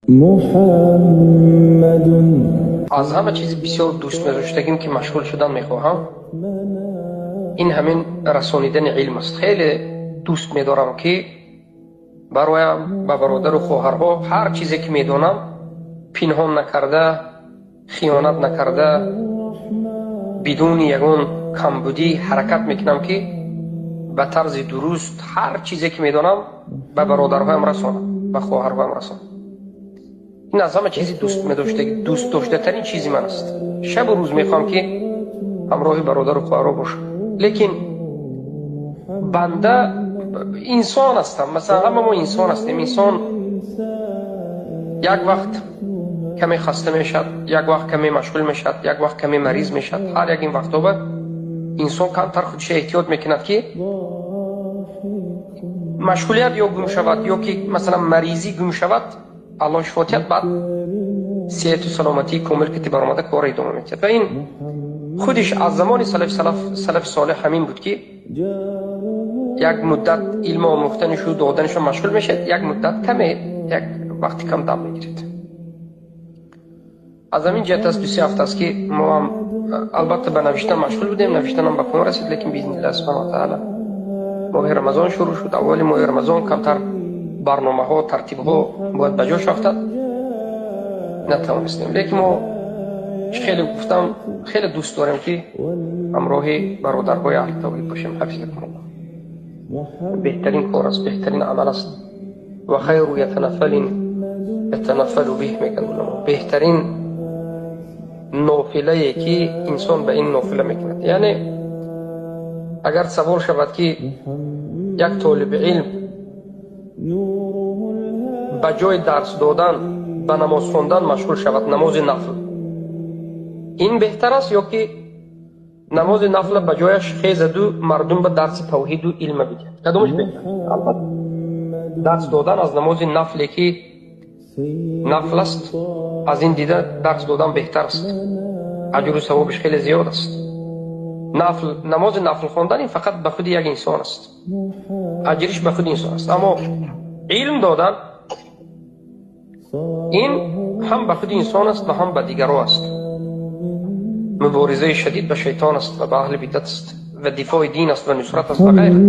Муҳаммад. Аз ҳама чизи бисёр дӯст медоштагим, ки машғул шудан мехоҳам, ин ҳамин расонидани илм аст. Хеле дӯст медорам, ки бароям ба бародару хоҳарҳо ҳар чизе ки медонам, пинҳон накарда, хиёнат накарда, бидуни ягон камбудӣ ҳаракат мекунам, ки ба тарзи дуруст ҳар чизе ки медонам, ба бародарҳоям расонам, ба хоҳарҳоям расонам. Ин аз ҳама чизи дӯст доштатарин чизи ман аст. Шабу рӯз мехоҳам, ки ҳамроҳи бародару хоҳарҳо бошам, лекин банда инсон ҳастам. Масалан, ҳама мо инсон ҳастем. Инсон як вақт каме хаста мешавад, як вақт каме машғул мешавад, як вақт каме мариз мешавад. Ҳар як ин вақтҳо инсон камтар худша эҳтиёт мекунад, ки машғулият ё гум шавад, ё ки, масалан, маризӣ гум шавад. Аллоҳ шифо диҳад. Баъд сиҳату саломатии комил ки баромада, кора идома медиҳад. Ва ин худиш аз замони салафи солеҳ ҳамин буд, ки як муддат илм омӯхтанишу доданишо машғул мешавад, як муддат каме, як вақти кам дам мегирад. Аз ҳамин ҷиҳат аст, 2-се ҳафта аст, ки мо ҳам албатта ба навиштан машғул будем. Навиштанам ба поён расид, лекин биизниллаҳи субҳана таала моҳи Рамазон шурӯъ шуд. Аввали моҳи Рамазон камтар барномаҳо, тартибҳо бояд ба ҷо шафтад, натавонистем. Лекин мо, хеле гуфтам, хеле дӯст дорем, ки ҳамроҳи бародарҳои аҳли тавҳид бошем. Ҳафизакумуллоҳ. Беҳтарин кор аст, беҳтарин амал аст. Ва хайру ятанаффалин ятанаффалу биҳ, мегӯянд уламо, беҳтарин нофилае, ки инсон ба ин нофила мекунад. Яъне агар савол шавад, ки як толиби илм ба ҷои дарс додан ба намоз хондан машғул шавад, намози нафл, ин беҳтар аст ё ки намози нафла ба ҷояш хезаду мардум ба дарси тавҳиду илма бидиҳад, кадомаш беҳтар? Албатта, дарс додан аз намози нафле, ки нафл аст, аз ин дида дарс додан беҳтар аст, аҷру савобиш хеле зиёд аст. Нафл, намози нафл хондан, ин фақат ба худи як инсон аст, аҷриш ба худи инсон аст. Аммо илм додан, ин ҳам ба худи инсон аст ва ҳам ба дигаро аст, муборизаи шадид ба шайтон аст ва ба аҳли бидат аст ва дифои дин аст ва нусрат аст ва ғайра.